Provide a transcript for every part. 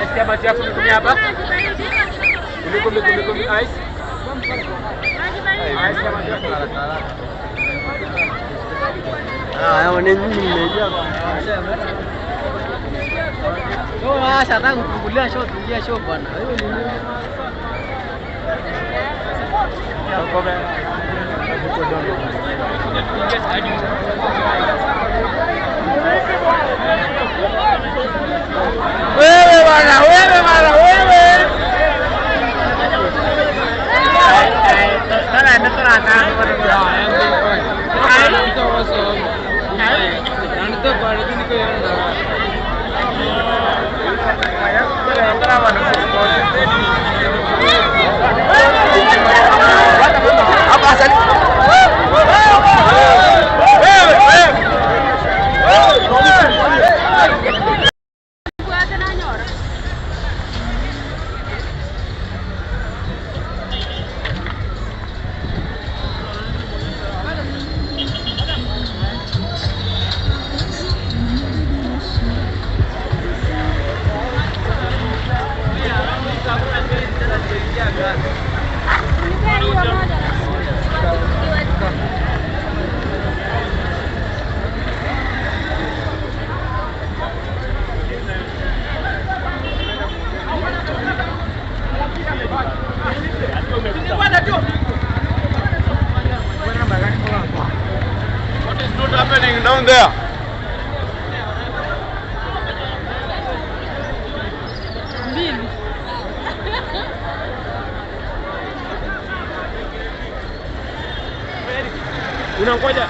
Ice ya maji ya kumi kumi hapa. Kumi kumi kumi kumi ice. Ice ya maji ya kumi. Ah, ni nyinyi mmejaa. Sasa nataka kufungulia show, tuingie show bwana. Hiyo ni nini? Wewe bwana, wewe bwana, wewe. What is not happening down there? Unangoja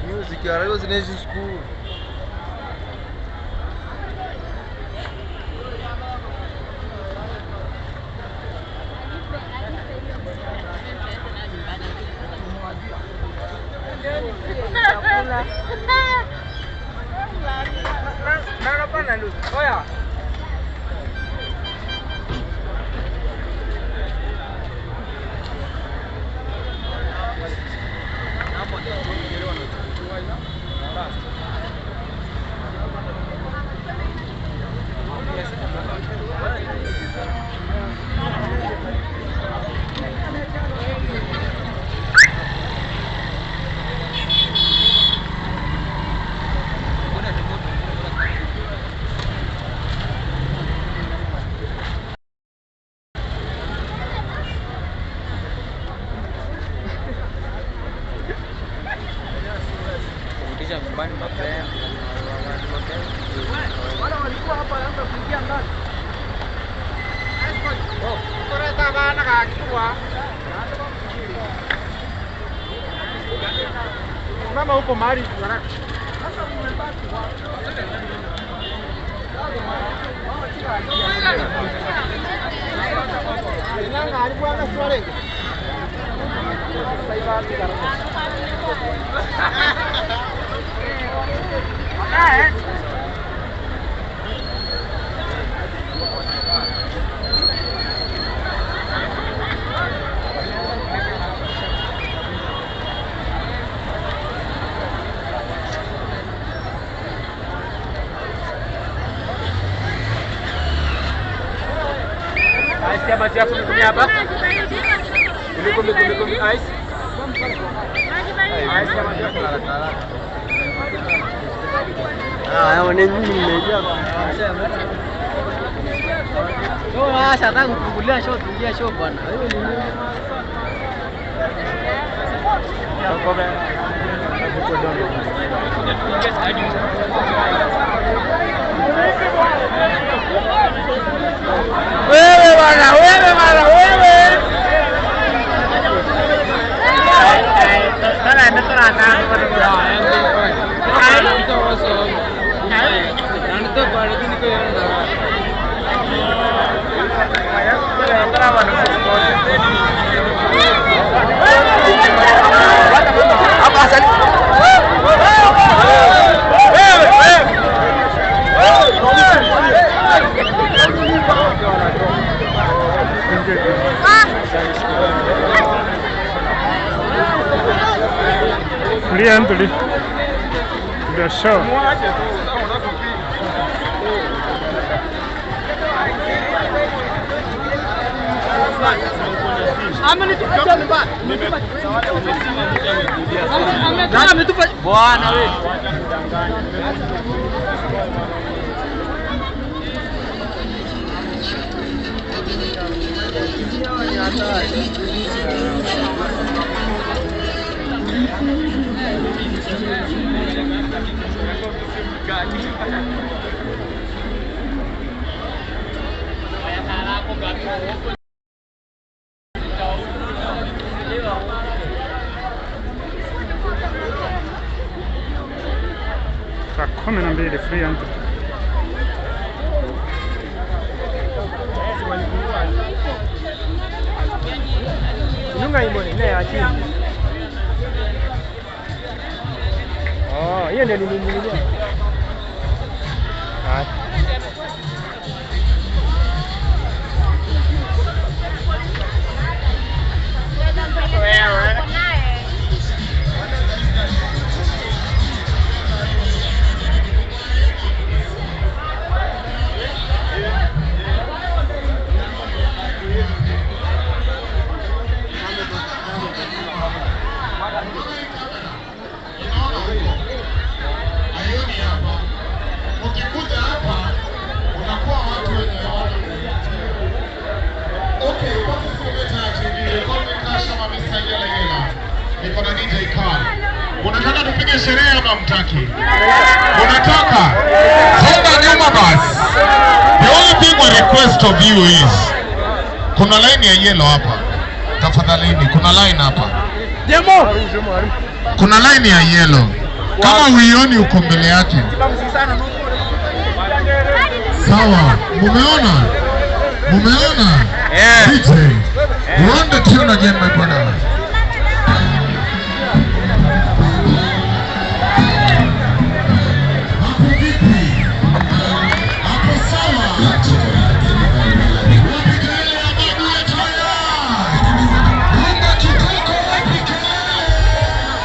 Music yarayoze neza school. Kurudisha nyumbani mapema. Wale walikuwa hapa labda kuingia ndani. Mama huko mahali haraka. Inanga alikuwa anaswalenge. Ice ya maji yako nitumia hapa. Kuliko kuliko ice. Ice ya maji yako haraka haraka. Ah, hao ni nyinyi mmejaa. Sasa nataka kufungulia show, tuingie show bwana. Hiyo ni nini? Wewe bwana, wewe bwana, wewe. Tulia Anthony. Ndio show. Ametupa bwana wewe. Saa 12 free entry. Nunga imoni ne achi. Oh, hiyo ndio nilinunua. Ah. Ayoni hapa. Ukikuja hapa unakuwa watu wenye hawana Okay, kwa TV, call me Cash ama Mr. Yela Yela. Niko na DJ Khan. Unataka tupige sherehe ama mtaki? Unataka? Songa. request of you is kuna line ya yellow hapa. Tafadhalini, kuna line hapa. Kuna line ya yellow. Kama huioni uko mbele yake. Sawa, mumeona? Mumeona? Eh. DJ, run the tune again my brother. Hapo vipi? Hapo sawa? Wapi kelele ya babu yetu haya? Unga kitoko, wapi kelele?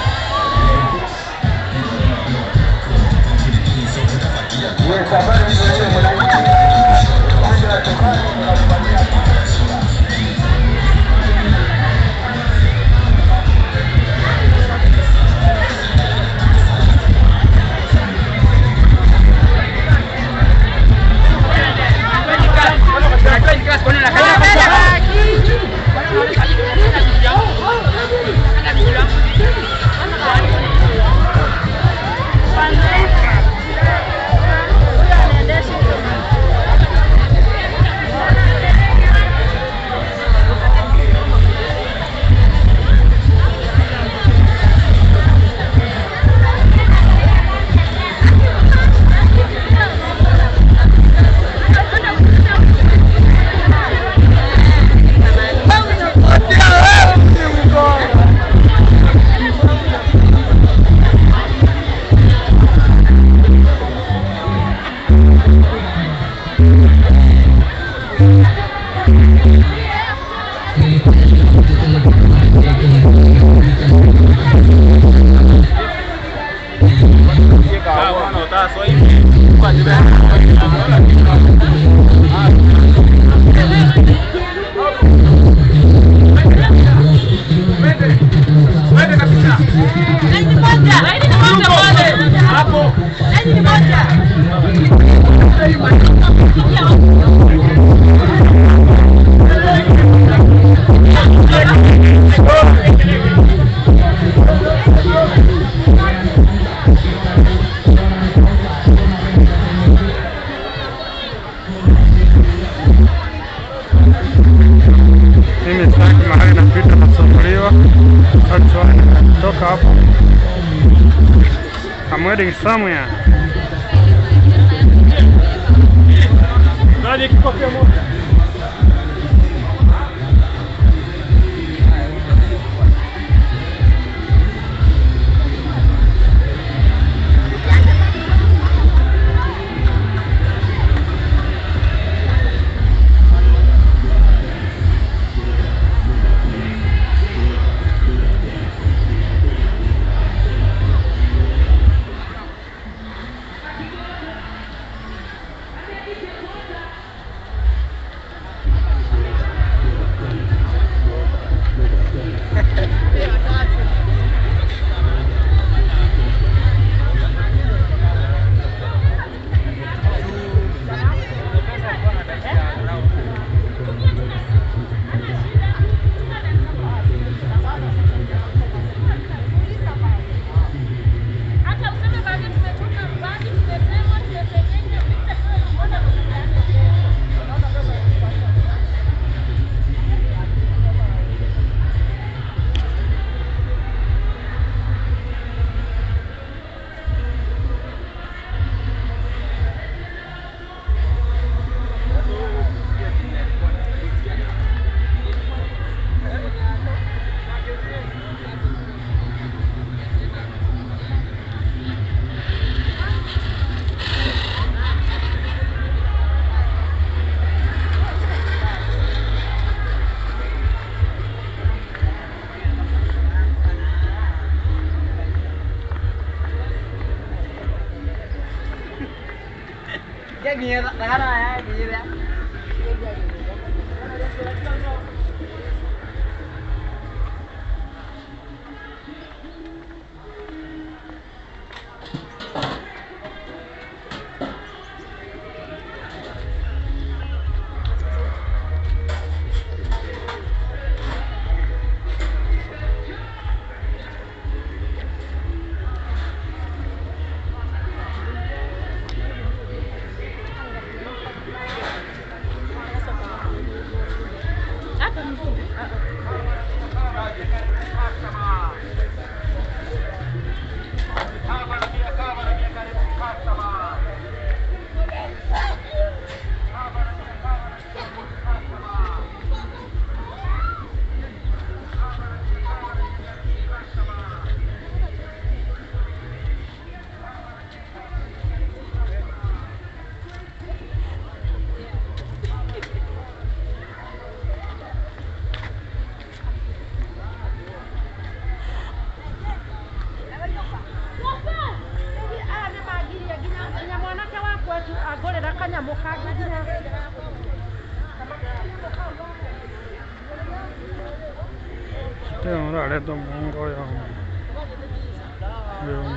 Mimi sitaki mahali napita nasumbuliwa. That's why natoka hapo. I'm waiting somewhere. Hata useme bado tumetoka mbali, tumesema, tumesenyenya, mbona Mimi Temo orarete omongo oyomo oyomo.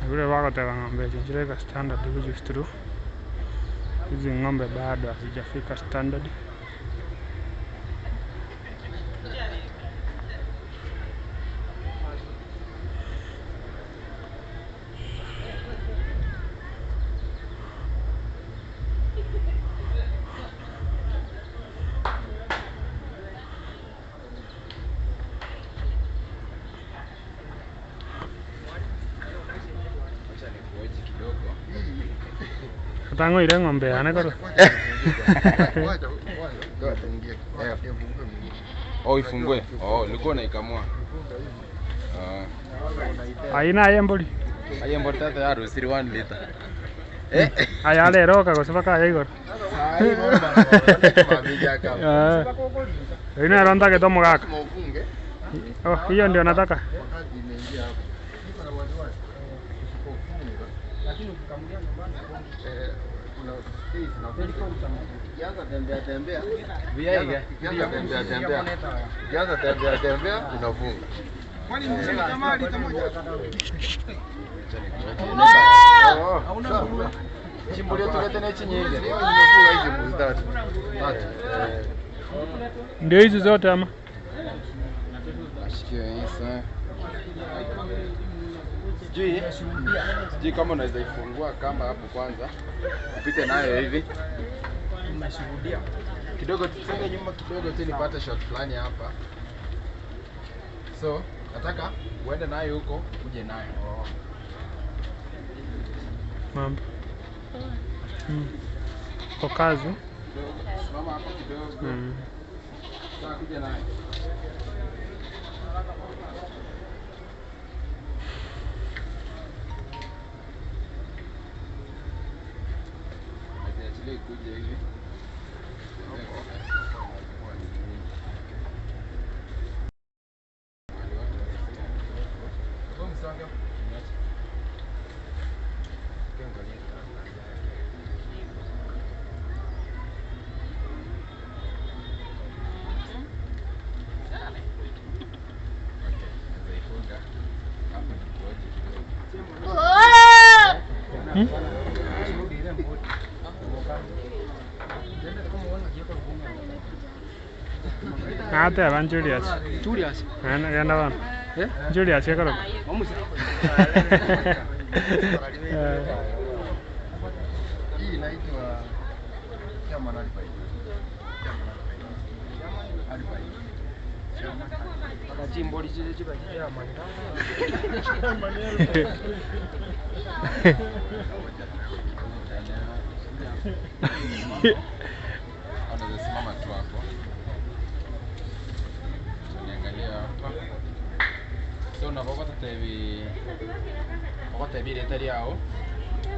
Vile bagoteba ng'ombe echi nchiraika standard which is true. Hizi ng'ombe bado hazijafika standard. Acha nikuoji kidogo. Otang'oire eng'ombe yane korwa. Oh, ifungue. Oh, ulikuwa unaikamua. Ah. Aye naye embori. Aye embori tata yarusiri 1 liter. Eh? Aya rero oka gose mpaka aya igoro. Eh. Eyio nero ntagete omogaka. Oh, hiyo ndio nataka. Ukianza tembea tembea unafunga. Chimbulia tulete na chinyingi. Nimefunga hizi mbuzi tatu. Tatu. Ndio hizi zote ama? Ashikiwe hii saa. Sijui sijui kama unaweza ifungua kamba hapo kwanza. Upite nayo hivi. Kidogo tusonge nyuma kidogo tu nipate shot fulani hapa. So, nataka uende nayo huko, uje nayo. Mambo. Kwa kazi. Kidogo, simama hapo kidogo. Sasa kuja nayo. Aziachilie ikuje hivi. Nitaifunga. Hapo nikuoje kidogo. Nateba Julius. Julius. Genda genda bono. Eh? Julius ekoroka. Omusa. Eh. Hii inaitwa Chairman Advice. Chairman Advice. Akachimboli chile chiba chichairman. Unaweza simama tu hapo. Niangalia hapa. So nabo batatebi bagotebi reta riao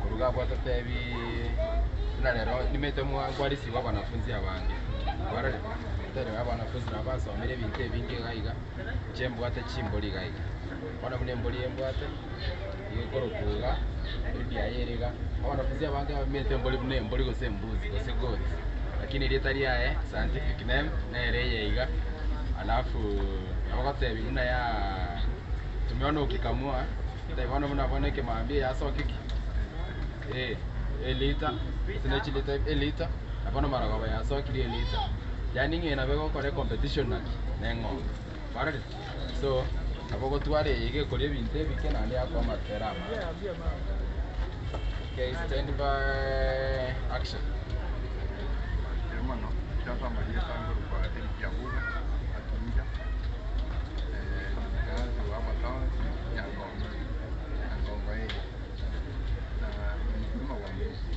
kuruga bwatatebi na rero nimete mwarisiwa abanafunzi abange kwarore tere abanafunzi nabo basomire ebinto ebinge iga iga inche mbwate chimbori iga iga bono buna embori embwate iga ekoroku iga erudi yaye ere iga abanafunzi abange bamete embori buna embori gose embuzi gose goat lakini erieta riaye scientific name nere eye iga alafu abagotebi buna ya tumeona ukikamua bono buna bono ekemambia yasokiki eh elita sinechilita elita na bono marogoba yasokire elita yani ng'ina begokora competition naki na eng'ombe kwarorire so nabo gotwara eye iga ekoria ebinto ebike naende yakoa amatera amange okay stand by action. Ase amarieta nkorokwa Eric Abuga Atunja, mkazi wa hapa town Nyangongo, Nyangongo area, na ni mkulima wa mbuzi.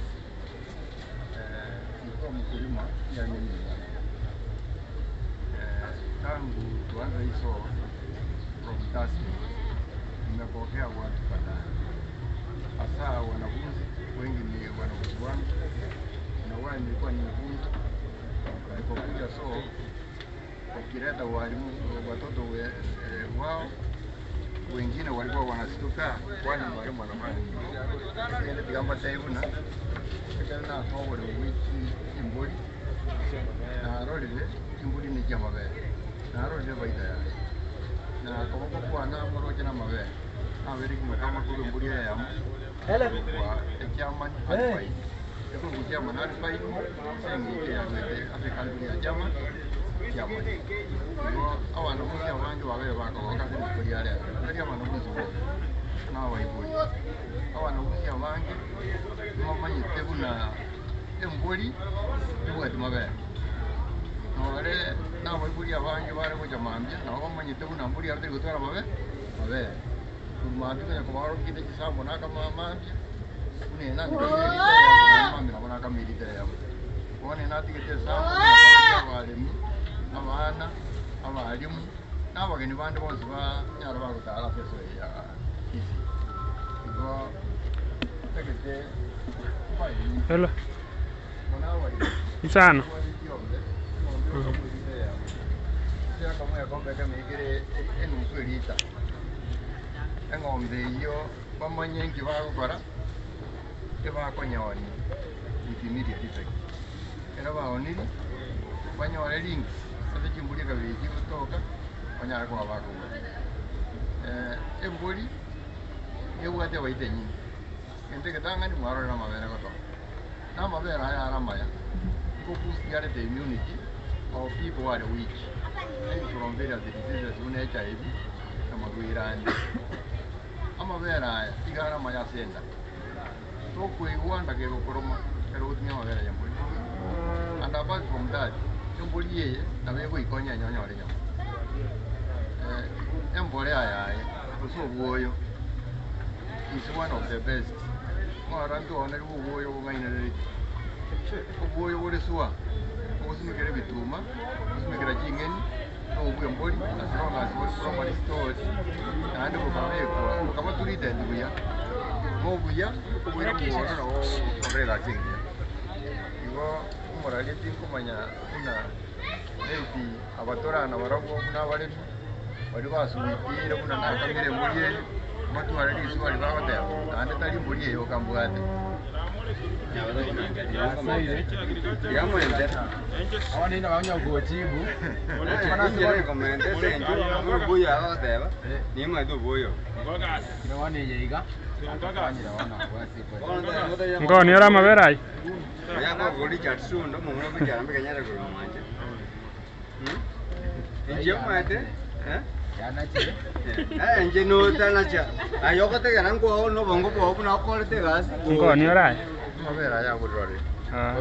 Nilikuwa mkulima pia mimi ni mwalimu. Tangu tuanze hii show from Thursday, nimepokea watu kadhaa, hasa wanafunzi wengi ni wanafunzi wangu na wale nilikuwa nimefunza walipokuja so wakileta walimu watoto wao wengine walikuwa wanastuka, kwani mwalimu anafanya nini? Kende tigamba taibuna ekero natogore gwiki embori narorire embori ni chiamabere narorire faida yaye na koboko kwane amoroche na amabere nabere kimwe kama korwa embori eyemo kwa echairman alfaini ekorwa chairman alfaini ase eng'encho yarwete ase ekampuni ya chairman chairman igo abanafunzi abange babere bakogoka ase rituko ria rero tari abanafunzi boka na abaibori abanafunzi abange nibamanyete buna embori ebwati mabere nore na abaibori abange bare gocha mambia nabo bamanyete buna mbori aro teri gotwara mabe mabere korwa mambia konya kobaorokire chisambo nakama mambia buna ere natigete mambia nabo nakamirite eyemo bono natigete esambo abaremi abana abarimu na abageni bande bonsi banyara bagotara ase esoe ya Kisii igo ntagete Hello. bono abaremi Isano. Enusu erita eng'ombe eyio bamanye nki bagokora ebakonyonia with immediate effect ekero baoniri banyore links ase chimbori ekabere chigotoka banyare koba bakogora embori ebwate ebaita enyinge egento egetang'ani mwarorire amabere gotoka na amabere aya are amaya go boost the immunity of people who are weak maybe from various diseases buna HIV na marwaire ande amabere aya iga are amaya ase enda tokoigwa kegokoroma ekero ogotumia amabere ya embori and apart from that embori eye nabo egoikonya enye onyore enyama embolea yaye gose obwoyo is one of the best ng'ora ntwaoneri obwoyo bong'ainereretie obwoyo bore sua ogosimekera ebituma ogosimekera ching'eni na obwa embori as long as bori properly stored naende bokabekwa bokaba treated buya nobuya oboire mogondo nabo bokora egasi engiya igo omorari tinkomanya buna maybe abatorana barabwo buna abaremi bari basumitire buna nakamire embori eye batware riswali bagoteba naende tari embori eye okambwate. Awa nina wanya kujibu. Kinawane yeiga. Kanyira wana wasi kwa. Ngoni ora amabere aye. Yana chile. Enche notanacha ayogotegera nkwao nobongo bwao buna okorete egasi. Ngoni ora aye. Amabere aya agorire. Ah.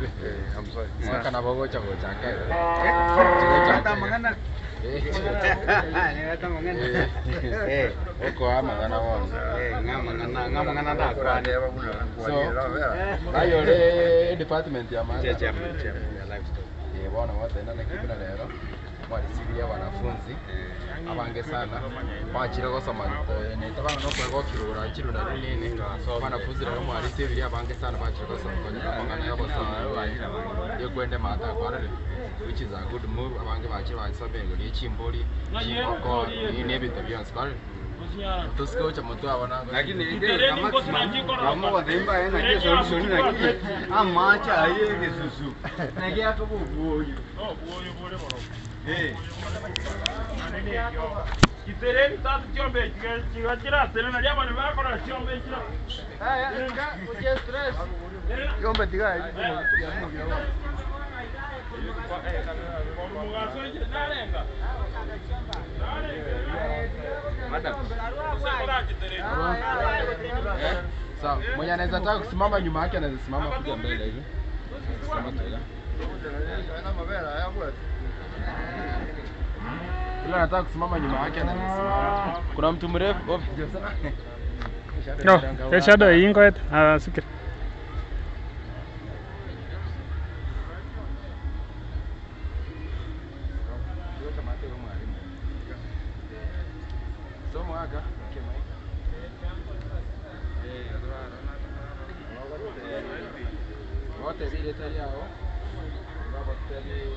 I'm sorry. Mwaka na bogocha gocha ke. Tamang'ana. Eh. Oko amang'ana bono. Ng'amang'ana ndakwane. Kurandeba buna So, nkwanire amabere ayore department ya maana. Chairman, chairman ya livestock. Bono watenda na kibina lero mwarisirie wanafunzi abange sana bachire gosoma netabanga nokwega okirura nchiru nari nini wanafunzi rero mwarisirie abange sana bachire gosoma konyora amang'ana ya gosoma yekwende mata kwarire which is a good move abange bachire bagisoma igoro ya chimbori chingoko nini ebinto bionsi kwarire tosike gocha motwe abona Lakini inde kama wathimba ena ki solution na ki amacha aye gesusu na ki akabubuoyo. Kitereni tatu chombe chigachira tena na bana bakora chombe chira. Yombe tiga Mugaso narenga. Madam. Sawa, mwenye anaweza taka kusimama nyuma yake anaweza simama kuja mbele hivi. Simama tu. Yule anataka kusimama nyuma yake anasimama. Kuna mtu mrefu. Oh, No, eshado ingoet asikir. Somo aka. Wote vile tali yao. Baba tali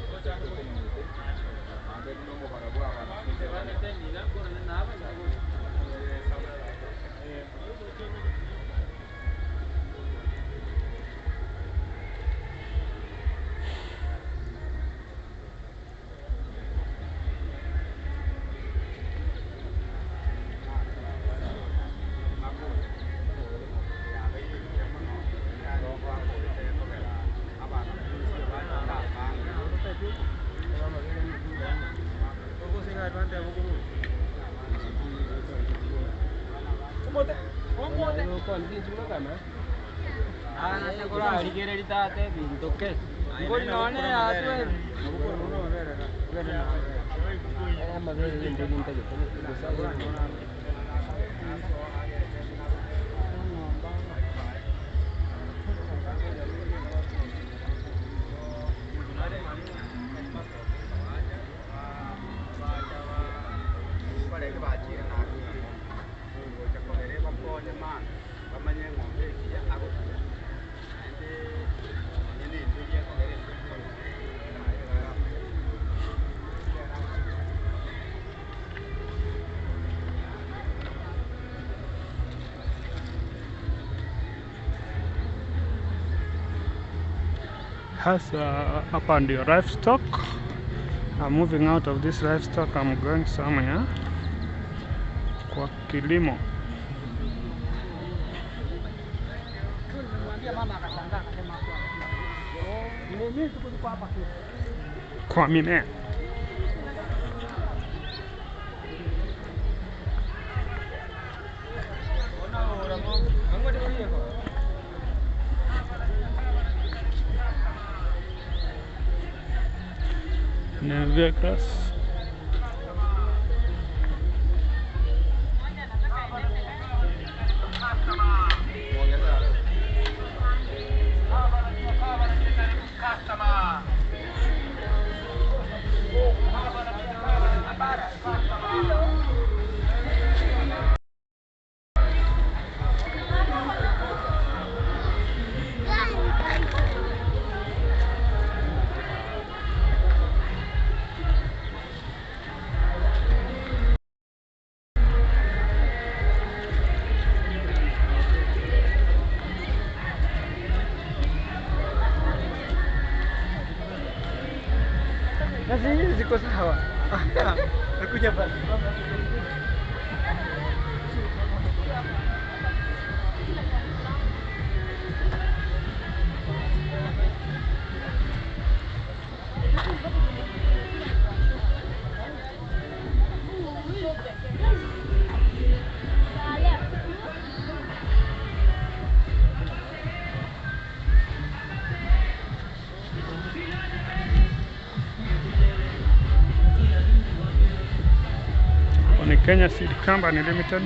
Hasa hapa ndio livestock. I'm moving out of this livestock, I'm going somewhere kwa kilimo. Kwa mimea. Napier grass. Sasa hizi ziko sawa. Nakuja pale. Hapa ni Kenya Seed Company Limited.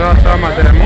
Ase amatemu.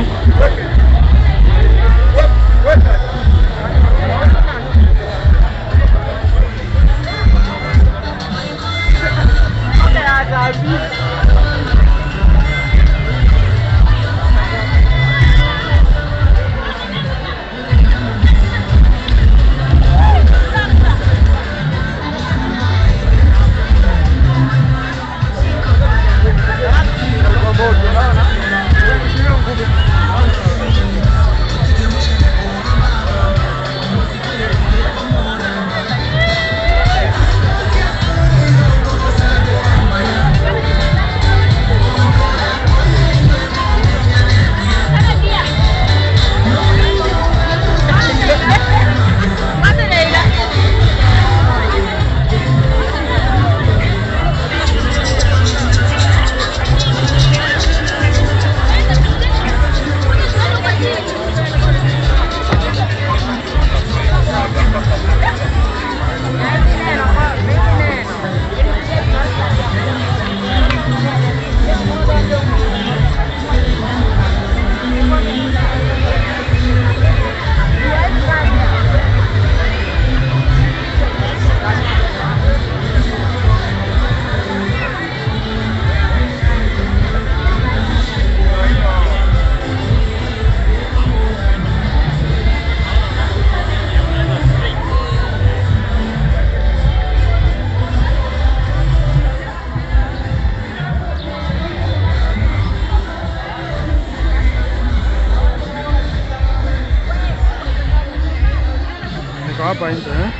Niko hapa nje eh?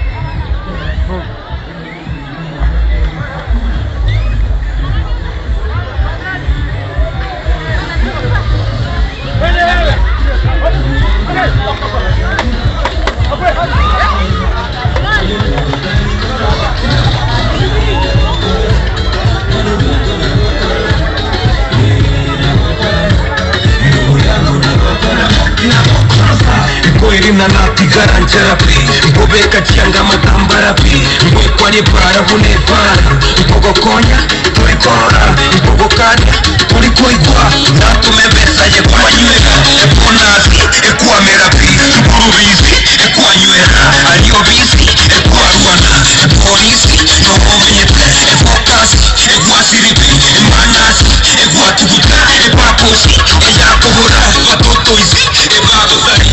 Nkobeka chianga matambara pi Nkokwanie para bune para Nkogokonya torikorora Nkogokania torikoigwa Natumebesa yekwanywera Eponasi ekwamera pi Sukuru bisi ekwanywera Ario bisi ekwarwana Epolisi nobomenyete Efokasi egwasiripi Emanasi egwatuguta Epaposi eyakobora Batoto isi ebagosari.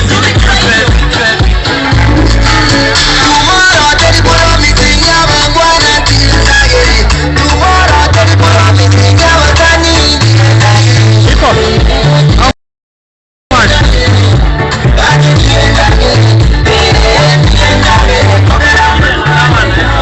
Iko. How much?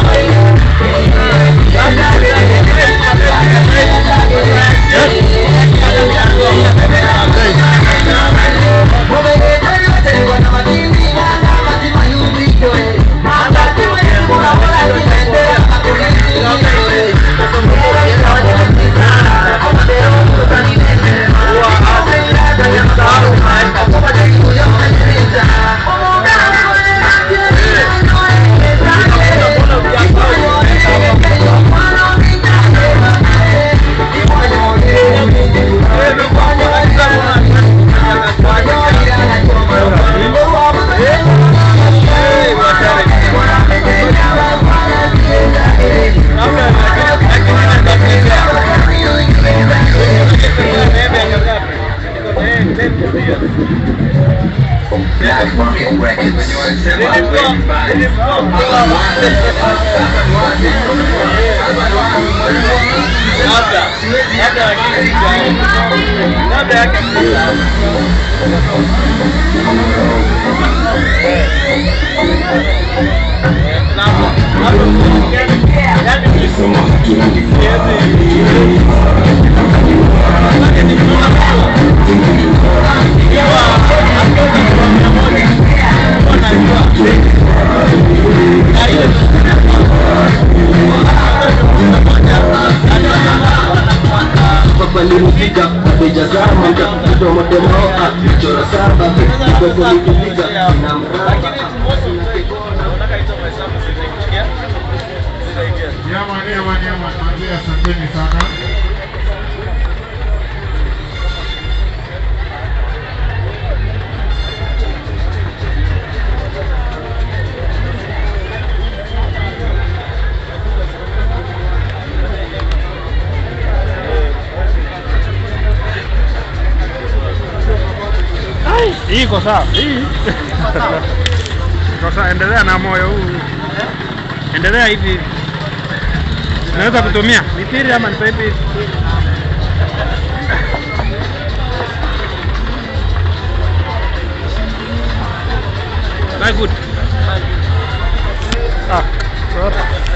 Yaman, yaman, yaman, manze, asanteni sana. Hii iko sawa. Hii iko sawa, endelea na moyo huu, endelea hivi hivi. Naweza kutumia mipira ama nipaipi hivi? Very good. Ah, sorry.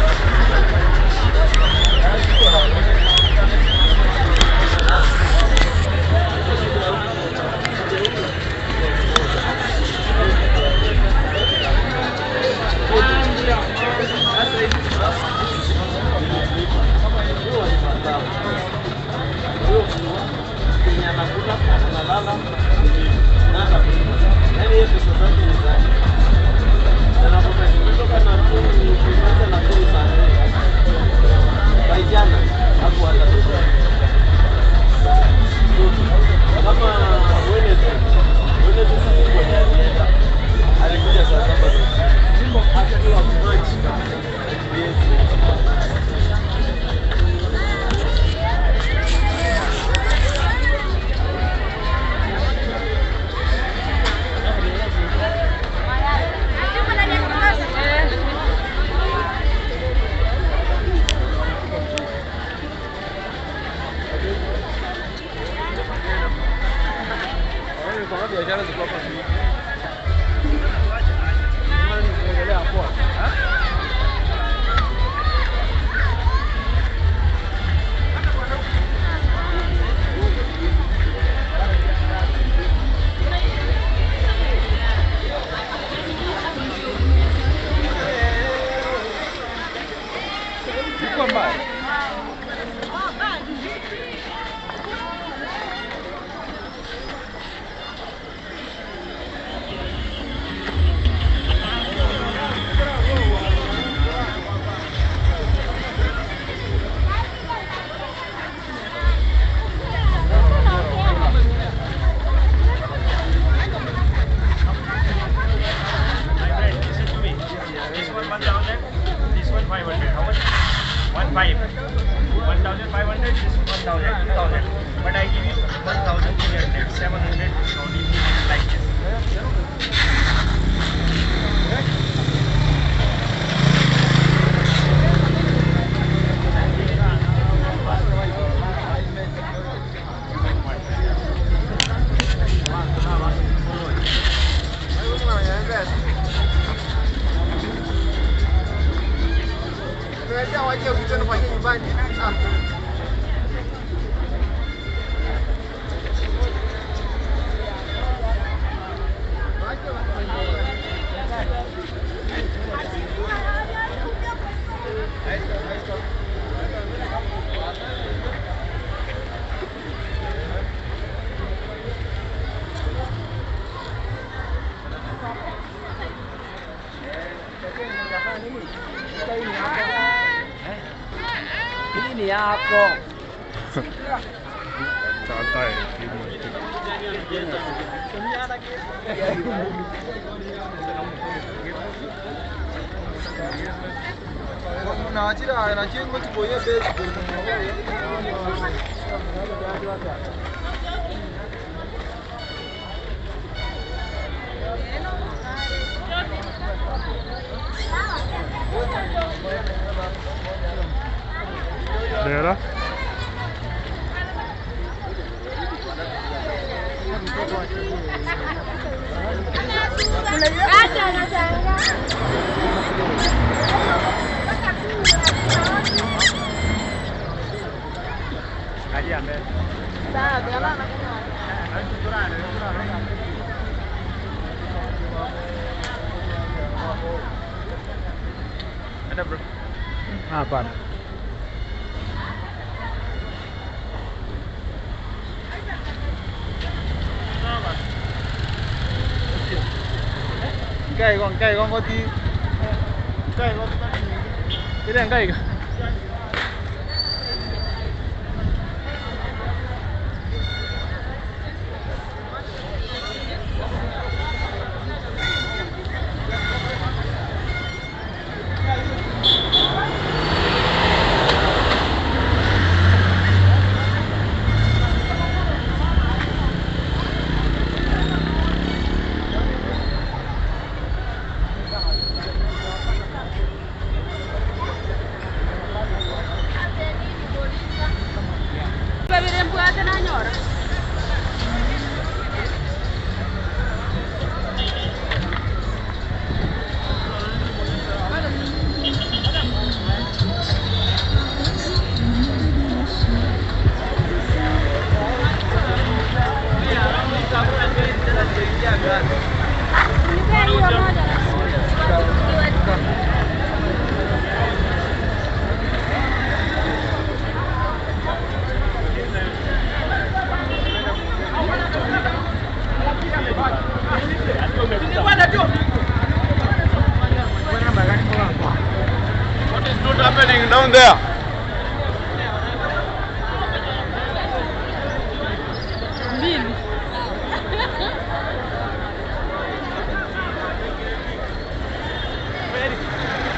This one 1000, this one 500. How much? 1 5. 1500, this 1000, 2000. But I give you 1300, 700 discount if you like this. Hii ni yako. Dera. Hapana. What is not happening down there?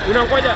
Unangoja